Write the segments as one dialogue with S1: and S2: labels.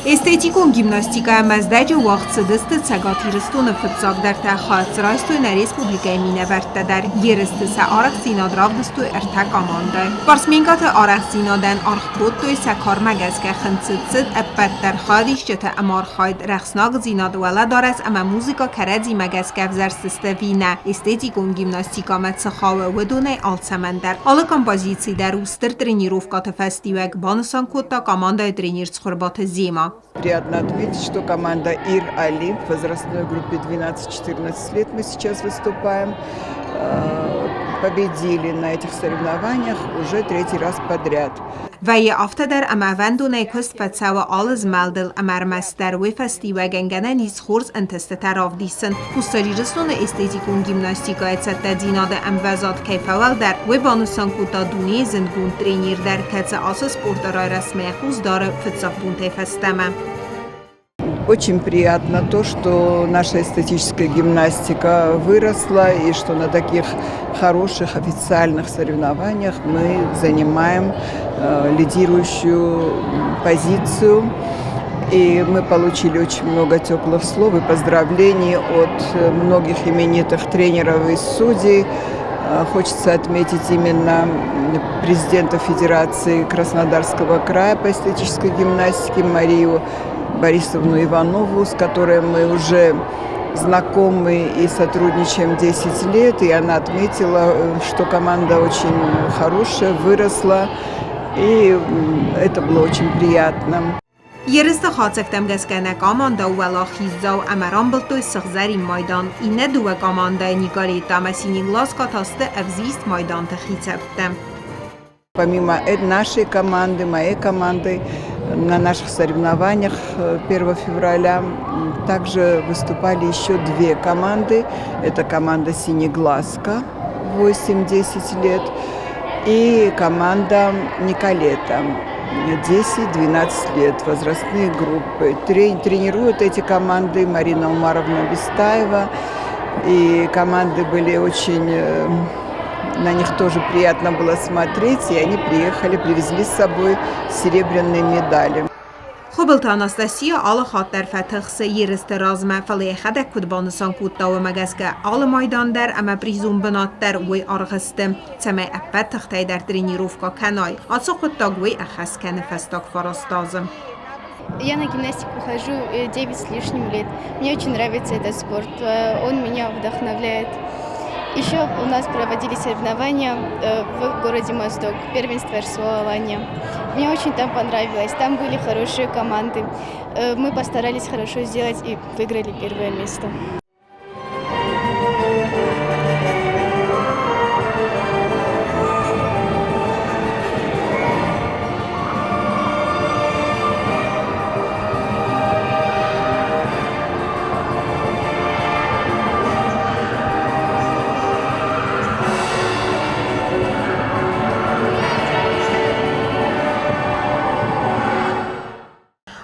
S1: Эстетикон гимнастикӕйӕ Мӕздӕджы уагъд цыдысты Цӕгат Ирыстоны фыццагдӕртӕ, хайад райстой нӕ республикӕйы минӕвӕрттӕ дӕр. Ерысты сӕ арӕхстдзинад равдыстой ӕртӕ командӕйы. Спортсменкӕты арӕхстдзинадӕн аргъ кодтой сӕ кармӕ гӕсгӕ хынцыд цыд ӕппӕт дӕр хайадисджыты ӕмархайд, рӕхснагдзинад, уӕлӕдарӕс ӕмӕ музыкӕ кӕрӕдзимӕ гӕсгӕ ӕвзӕрстысты ӕви нӕ, эстетикон гимнастикӕмӕ цы хауы, уыдонӕй алцӕмӕн дӕр. Алы композици дӕр у стыр тренировкӕты фӕстиуӕг, банысан кодта командӕйы тренер Цхуырбаты Зема.
S2: Приятно отметить, что команда Ир Олимп в возрастной группе 12-14 лет мы сейчас выступаем, победили на этих соревнованиях уже третий раз подряд.
S1: Вӕййы афтӕ дӕр, ӕмӕ ӕвӕндонӕй куыст фӕцӕуы алы змӕлдыл ӕмӕ ӕрмӕстдӕр уый фӕстиуӕгӕн гӕнӕн ис хорз ӕнтыстытӕ равдисын. Хуссар Ирыстоны эстетикон гимнастикӕйы цӕттӕдзинады ӕмвӕзад кӕй фӕуӕлдӕр, уый банысан кодта дунейы зындгонд тренер дӕр, кӕцы ацы спорты райрӕзтмӕ йӕ хъус дары фыццаг бонтӕй фӕстӕмӕ.
S2: Очень приятно то, что наша эстетическая гимнастика выросла и что на таких хороших официальных соревнованиях мы занимаем лидирующую позицию. И мы получили очень много теплых слов и поздравлений от многих именитых тренеров и судей. Хочется отметить именно президента Федерации Краснодарского края по эстетической гимнастике Марию Борисовну Иванову, с которой мы уже знакомы и сотрудничаем 10 лет. И она отметила, что команда очень хорошая, выросла, и это было очень приятно.
S1: Ерысты хатдзӕгтӕм гӕсгӕ нӕ командӕ уӕлахиздзау ӕмӕ рамбылдтой сыгъзӕрин майдан. Иннӕ дыууӕ командӕйы Николетта ӕмӕ Синеглазка та сты ӕвзист майданты хицӕуттӕ.
S2: Помимо нашей команды, моей команды, на наших соревнованиях 1 февраля также выступали еще две команды. Это команда «Синеглазка» 8-10 лет и команда «Николета» 10-12 лет, возрастные группы. Тренируют эти команды Марина Умаровна Бестаева. И команды были очень на них тоже приятно было смотреть, и они приехали, привезли с собой серебряные медали.
S1: Хуыбылты Анастасия алы хатт дӕр фӕтыхсы ерысты размӕ, фӕлӕ йӕхӕдӕг куыд банысан кодта, уымӕ гӕсгӕ алы майдан дӕр ӕмӕ призон бынат дӕр уый аргъ сты, цӕмӕй ӕппӕт тыхтӕй дӕр тренировкӕ кӕнай. Ацы хъуыддаг уый ӕххӕст кӕны фӕстаг фараст азы.
S3: Я на гимнастику хожу 9 с лишним лет. Мне очень нравится этот спорт, он меня вдохновляет. Еще у нас проводили соревнования в городе Моздок, первенство РСО Алания. Мне очень там понравилось, там были хорошие команды. Мы постарались хорошо сделать и выиграли первое место.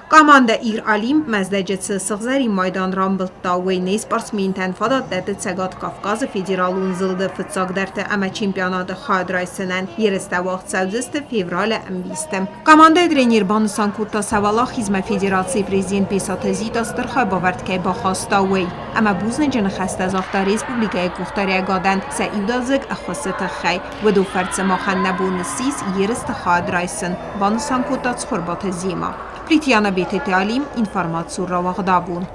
S1: Командӕ Ир-Олимп Мӕздӕджы цы сыгъзӕрин майдан рамбылдта, уый не спортсментӕн фадат дӕтты Цӕгат Кавказы федералон зылды фыццагдӕрты ӕмӕ чемпионаты хайад райсынӕн. Ерыстӕ уагъд цӕудзысты февралы ӕмбисты. Командӕйы тренер банысан кодта, сӕ уӕлахизмӕ федерацийы президент Бесаты Зита стыр хайбавӕрд кӕй бахаста, уый. Ӕмӕ бузныджы ныхӕстӕ загъта республикӕйы къухдариӕгадӕн сӕ иудадзыг ӕххуысы тыххӕй. Уыдон фӕрцы махӕн нӕ бон ссис ерысты хайад райсын, банысан кодта Цхуырбаты Зема. Плитьяна Бететы Алим, информацион рауагъд абон.